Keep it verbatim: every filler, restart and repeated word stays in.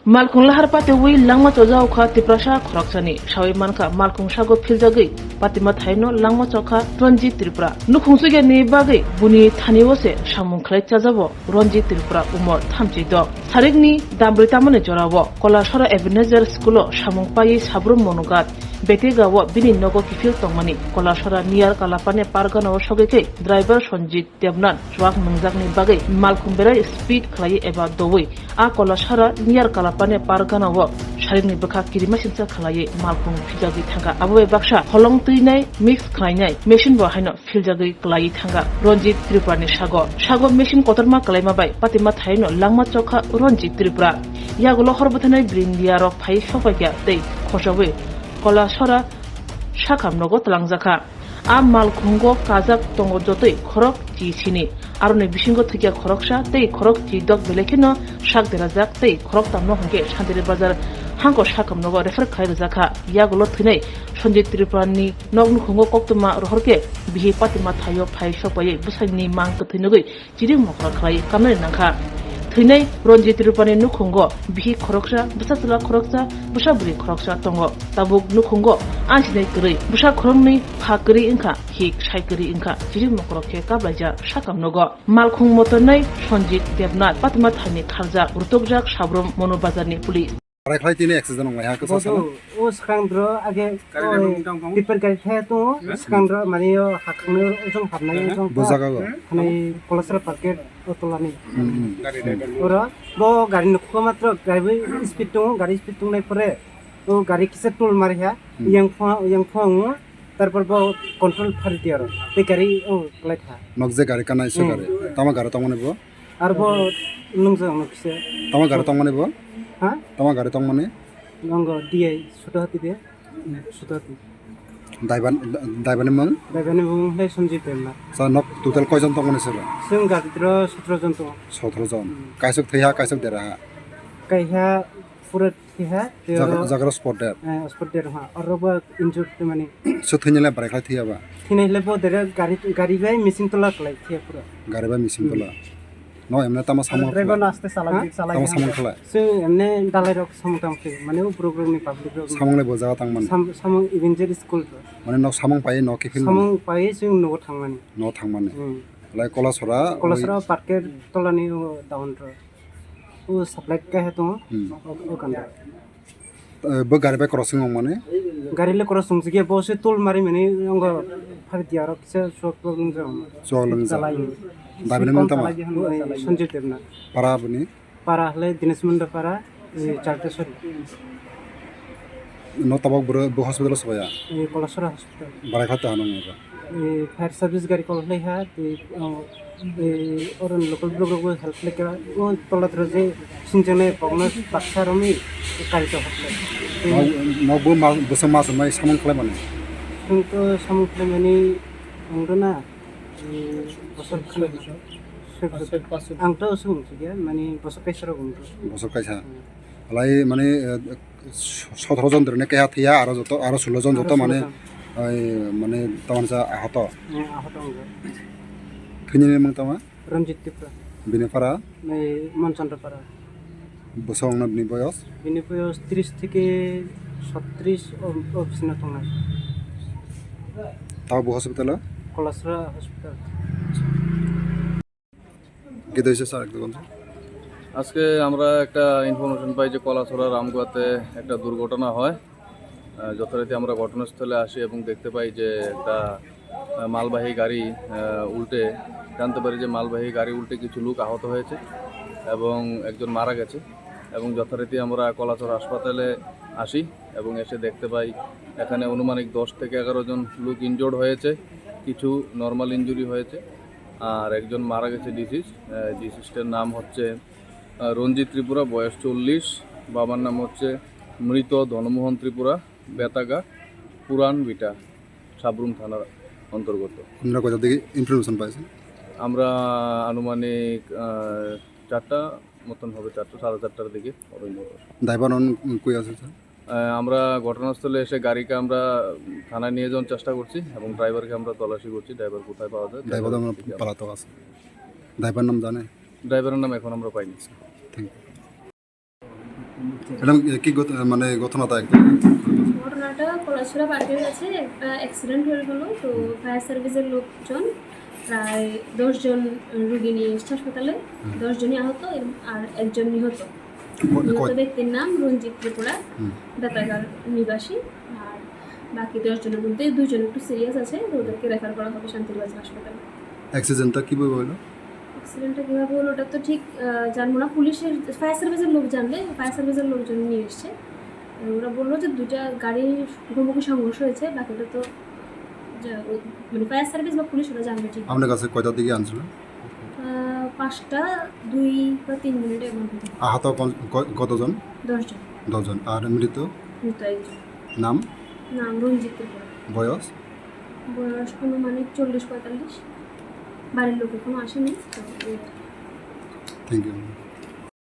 Malkhung lahar patiwi langma chojao kha Tiprasa khoroksani. Sawi mankha, malkhung sago philjagwi patima thaino langma chokha Ranjit Tripura. Nukhung chugya ni bagwi buni thanio se samung khlai chajabo Ranjit Tripura, umor thamchi dok. Sarikni dambrwi tamani jorao Kolasora Ebenezer School-o samung paiwi Sabrum Monugat Betega-o bini nogo kiphil tongmani. Kolasora near Kalapane Pargana-o sogwi khe driver Sanjit Debnath chuak nungjakni bagwi malkhung berai speed khlaiwi eba doui a Kolasora near Kalapane Pargana-o sarikni bwkha kirimasingcha khlaiwi malkhung phijagwi thangkha. Abo bai baksa holong twinai mix khlainai machine bo haino philjagwi kwlaiwi thangkha Ranjit Tripurani sago. Sago machine kotorma kwlaima bai patima thaino langma chokha Ranjit Tripura. Yagulo hor bwthanai brindia rok phai sokpaikha tei khochaui Kolasora sakham nogo twlangjakha. A malkhungo kajak tongo jotoi khorok chi sini. Aroni bisingo thwikya khoroksa tei khorok chi dok belai kheno sak derajak tei khorok tamno hwnkhe Santiri Bazar hangko sakham nogo refer khlai rwjakha. Yagulo thwinai Sanjit Tripurani nok nukhungo koktwma rohorkhe bihi patima thaio phai sokpaiwi bwsakni mang kwthwi nugwi chiring mokra khlai kamnani nangkha. Thwinai Ranjit Tripurani nukhungo bihi khoroksa, bwsa chwla khoroksa, bwsa bwrwi khoroksa tongo. Tabuk nukhungo ansinai kwrwi, bwsa khoroknwi pha kwrwi wngkha, hik sai kwrwi wngkha, chiring mokra khe kablaijak sakam nogo. Malkhung motornai Sanjit Debnath, patima thaini kharjak, rutukjak Sabrum Monu Bazarni police. Barai khlai tini accident wnglai ha kwchak salo. Bodo, o swkang dro age, o tipper gari thaya tongo, swkang dro mani o hakhangni ojong habnai ojong. Bo jaga go. Hani Kolasra Parket o tolani. Hmm, hmm. Oro, bo gari nukho matro gari bai speed tongo, gari speed tongnai pore, o gari kisa toll mari ha, yang pho, yang pho wngo, tarpor bo control phari diya ro, tei gari o klai kha. Nok je gari kanai se gari, tama gari tongmani bo? Arbo nungjak ang kisa. Tama gari tongmani bo? Ha? Tama gari tongmani? Nongo D I Sutahati de. Sutahati. Daiban, Daibani mung? Daibani mung le Sanjay Debnath. Sa nok total koijon tongmani seba? Sung gari dro sotro jon tongo. Sotro jon. Hmm. Kaisok thwiha, kaisok deraha? Kaiha pura Khe ha, tei oro jagra spot der. Eh, spot der ha. Oro bo injured mani. So thwinai le barai khlai thwiya ba? Thwinai le bo dere gari, gari bai machine tola khlai thwiya pura. Gari bai machine tola. No emne tama samung driver no aste chala, chala. Tama samung khlai. So emne dalai rok samung tang khe. Mane o borok rok ni public rok. Samung le bo jaga tang mani. Sam-, samung Evangelist school to. Mane no samung pai no kiphil mani. Samung pai so nogo thang mani. No thang mani. Hmm. Lai Kolasora. Kolasora park tola ni o down ro. O supply kaiha tongo. Hmm. O, o kanda. Eh, bo gari bai crossing wng mani? Gari le cross wng sikhe, bo se toll mari mani wng phari diya aro kisa sok problem jong. Sok lung jong. Chalai. Dabi ni mung tama? Chalai di hwn, eh, Sanjay Debnath. Para bini? Para hle Dinesh Munda para, eh, Charteswari. No tabok bro, bo hospital o soya? Eh, Kolasora hospital. Barai kha ta hanong ba? Eh, fire service gari call hlai ha, tei, oh, eh, oro ni local borok rok bo help khlai kha. O tola tro je sinchang nai pokno baksa romwi kari to hotle. Tei no, no bo ma, bwsa ma samai samung khlai mani? Chwng to samung khlai mani ang do na, eh, bosor khlai. Ang to sung sikya, mani bosor kaisa rok ang to. Bosor kaisa. Hmm. Alai mani, eh, sotoro jon dwrwini keha thwiya, aro joto, aro sulo jon joto mane, aro sulo jon. Ai, mane, tamani sa ahoto. Hmm, ahoto wngkha. Thwinini mung tama? Ranjit Tripura. Bini para? Nei, Manchandra para. Bwsa wngna bini boyos? Bini boyos tris theke sotris o, o bisino tongnai. Tabo bo hospital o? Kolasra hospital. কি হয়েছে স্যার, একটু বলুন। আজকে আমরা একটা ইনফরমেশন পাই যে কলাছড়া রামগুয়াতে একটা দুর্ঘটনা হয়। আহ, যথারীতি আমরা ঘটনাস্থলে আসি এবং দেখতে পাই যে একটা, আহ, মালবাহী গাড়ি, আহ, উল্টে, জানতে পারি যে মালবাহী গাড়ি উল্টে কিছু লোক আহত হয়েছে এবং একজন মারা গেছে। এবং যথারীতি আমরা কলাছড়া হাসপাতালে আসি এবং এসে দেখতে পাই এখানে আনুমানিক দশ থেকে এগারো জন লোক ইনজুর্ড হয়েছে, কিছু নর্মাল ইনজুরি হয়েছে। আর একজন মারা গেছে ডিসিজ। আহ, ডিসিজটার নাম হচ্ছে, আহ, রঞ্জিত ত্রিপুরা, বয়স চল্লিশ, বাবার নাম হচ্ছে মৃত ধনমোহন ত্রিপুরা, বেতাগা, পুরান ভিটা, সাবরুম থানার অন্তর্গত। আপনারা কোথা থেকে ইনফরমেশন পাইছেন? আমরা আনুমানিক, আহ, চারটা মতন হবে, চারটা, সাড়ে চারটার দিকে। ড্রাইভার অন কই আছে, স্যার? আহ, আমরা ঘটনাস্থলে এসে গাড়িকে আমরা থানায় নিয়ে যাওয়ার চেষ্টা করছি এবং ড্রাইভারকে আমরা তল্লাশি করছি, ড্রাইভার কোথায় পাওয়া যায়। ড্রাইভার আমরা পলাতক আছে। ড্রাইভার নাম জানে? ড্রাইভারের নাম এখন আমরা পাইনি। Thank you. ম্যাডাম, এ, কি ঘট-, মানে ঘটনাটা একটু? ঘটনাটা কলাছড়া পার্কের কাছে একটা অ্যাক্সিডেন্ট হয়ে গেল। তো ফায়ার সার্ভিসের লোকজন প্রায় দশ জন রুগী নিয়ে এসছে হাসপাতালে। হুম। দশ জনই আহত এবং আর একজন নিহত। ক-, নিহত কয়- ব্যক্তির নাম রঞ্জিত ত্রিপুরা, হুম। বেতাগার নিবাসী। আর বাকি দশ জনের মধ্যে দুইজন একটু সিরিয়াস আছে, তো ওদেরকে রেফার করা হবে শান্তিরবাজার হাসপাতালে। অ্যাক্সিডেন্টটা কিভাবে হলো? অ্যাক্সিডেন্টটা কিভাবে হলো ওটা তো ঠিক, আহ, জানবো না। পুলিশের, ফায়ার সার্ভিসের লোক জানবে, ফায়ার সার্ভিসের লোকজন নিয়ে এসছে। ওরা বললো যে দুইটা গাড়ির মুখোমুখি সংঘর্ষ হয়েছে, বাকিটা তো যা-, ওই, মানে, ফায়ার সার্ভিস বা পুলিশ ওরা জানবে ঠিক। আপনার কাছে কয়টার দিকে আনছিল? আহ, পাঁচটা দুই বা তিন মিনিটের মধ্যে। আহত কন-, ক-, কতজন? দশ জন। দশ জন। আর মৃত? মৃত একজন। নাম? নাম রঞ্জিত ত্রিপুরা। বয়স? বয়স আনুমানিক চল্লিশ পঁয়তাল্লিশ। বাড়ির লোক এখনো আসেনি, তো এই আর কি। Thank you.